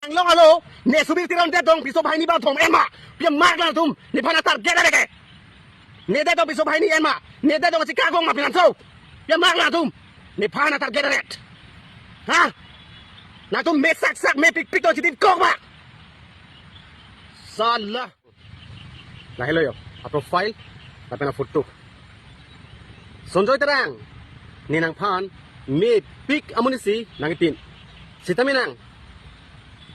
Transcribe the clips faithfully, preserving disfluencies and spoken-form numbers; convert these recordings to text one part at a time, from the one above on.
Anglong alo, ne Subir Teron det tong piso banghini bangthom en ma. Pi amark nangtum, nephan atarget ave ke. Ne det tong piso banghini en ma. Ne det tong si kagong ma pinanso. Pi amark nangtum, nephan atarget ave. Ha? Nangtum me saksak, me pikpik tong chitin kok ma. Sala. Lahelo jo, a profile, lapen a photo. Sonjoy Terang, ne nangphan mepik amonit si nangkepin. Sitame nang,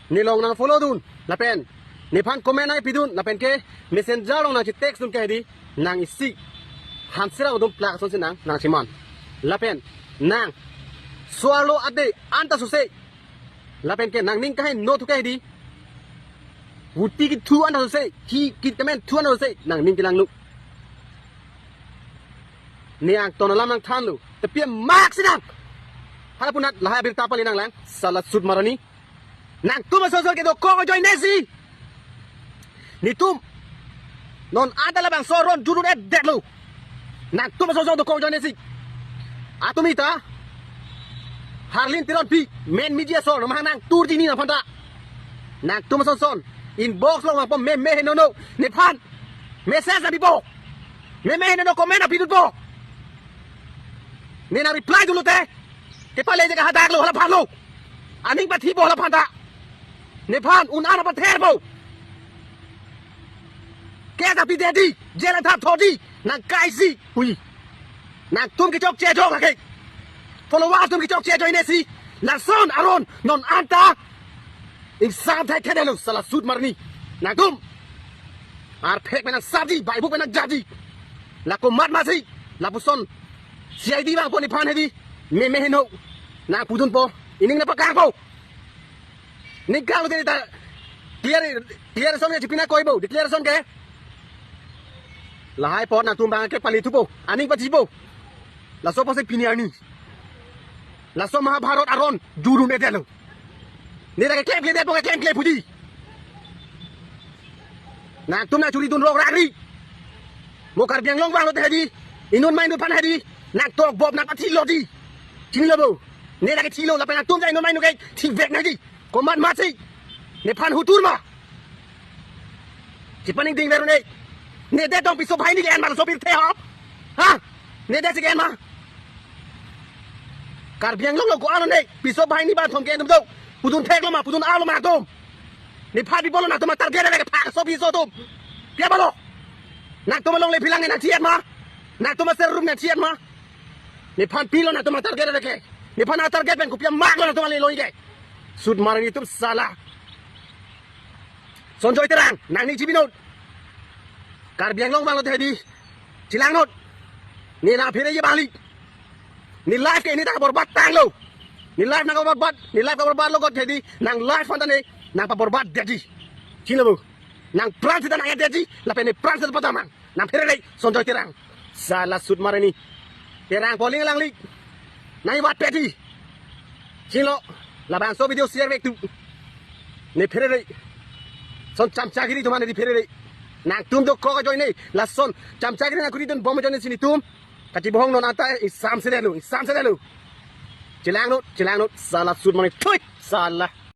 ne along nang follow dun, lapen nephan comment nangpidun, lapen ke messenger along nangchi text dun ke hedi, nang isi hanserap atum plak asonsi nang, nangchiman. Lapen nang, so-arlo ade anta sose, lapen ke nangning kaheno thu ke hedi, vuti kethu anta sose, hi kit kemen thu anta sose, nangning kelanglo. Ne angton alam nangthanlo. Te pi amark si nang. Hala punat lahai abirta pali nanglang. Sala sut marani. Nangtum asonson ke dokok ajoine si. Netum non anta labangso aron jurun et detlo. Nangtum asonson dokok ajoine si. Atum ita Harlin Teronpi, main media ason, mahang nangtur dini nangphanta. Nangtum asonson inbox along vangpo, me me henono. Nephan message nangpipo. Me me henono comment nangpidunpo. Ne nang reply dunlote, kepale je kahadaklo, hala aphanlo. Aning pathipo hala aphanta. Nephan un-an apatherpo. Case nangpi dei, jail nangthap tho dei, nang kaisi. Ui. Nangtum kechokche jok lake. Followers atum kechokche ajoine si. Lason aron non anta ingsam thai thedelo, sala sut marani. Nangtum arphek me nangsap dei, baibuk me nangjap dei. La komat masi, lapuson C I D vangpo nephan hedi. Me me heno. Nangpudunpo. Ining nangpakangpo. Ning kanglo tini ta clear, declaration ke chipina koipo, declaration ke. Lahai apot nangtum abang ke pali thupo, aning pachipo. Laso apotsi pini arni. Laso Mahabharat aron jurun et detlo. Ne ta keklem klemdetpo, keklem klem pu dei. Nangtum nangchuri dun rok rari. Mo Karbi Anglong vanglote hedi, inut ma inut aphan hedi, nangtokbop nangpathilo dei. Chinilo bo. Ne lake thilo, lapen nangtum ta inut ma inut ke thivek nang dei. Komat masi. Nephan hutur ma. Chipaningding ver un-e. Ne det tong piso banghini ke-en ma, laso pirthe ho. Ha? Ne det si ke-en ma. Karbi Anglong along ko-an un-e, piso banghini bangthom ke-en atum do. Pudun theklo ma, pudun arlo ma atum. Nephan pipolo nangtum atarget ave ke, phak so piso atum. Pi apotlo. Nangtum alongle aphilang nangchi-et ma. Nangtum aser room nangchi-et ma. Nephan pilo nangtum atarget ave ke. Nephan atarget pen kopi amarklo nangtum ale loi ke. Sut marani atum sala. Sonjoy Terang, nangning chipinot. Karbi Anglong vanglote hedi, chelang not. Ne nangphere ye bali. Ne life ke ne ta borbat tanglo. Ne life nangkaborbat, ne life kaborbatlo got hedi, nang life aphanta ne nangpaborbat det dei. Chinilo bo. Nangpran seta nang-et det dei, lapen nepran seta padamang. Nangphere dei, Sonjoy Terang. Sala sut marani. Terang poling langli. Nangvatpet dei. Chinilo, labangso video share vek tu. Nephere dei. Son chamchagiri atum an nephere dei. Nangtum dokok ajoine, lason chamchagiri nangkuri dunbom ajoine si netum kachibohong non anta ingsam sedetlo, ingsam sedetlo. Chelang not, chelang not, sala sut marani. Thui, sala.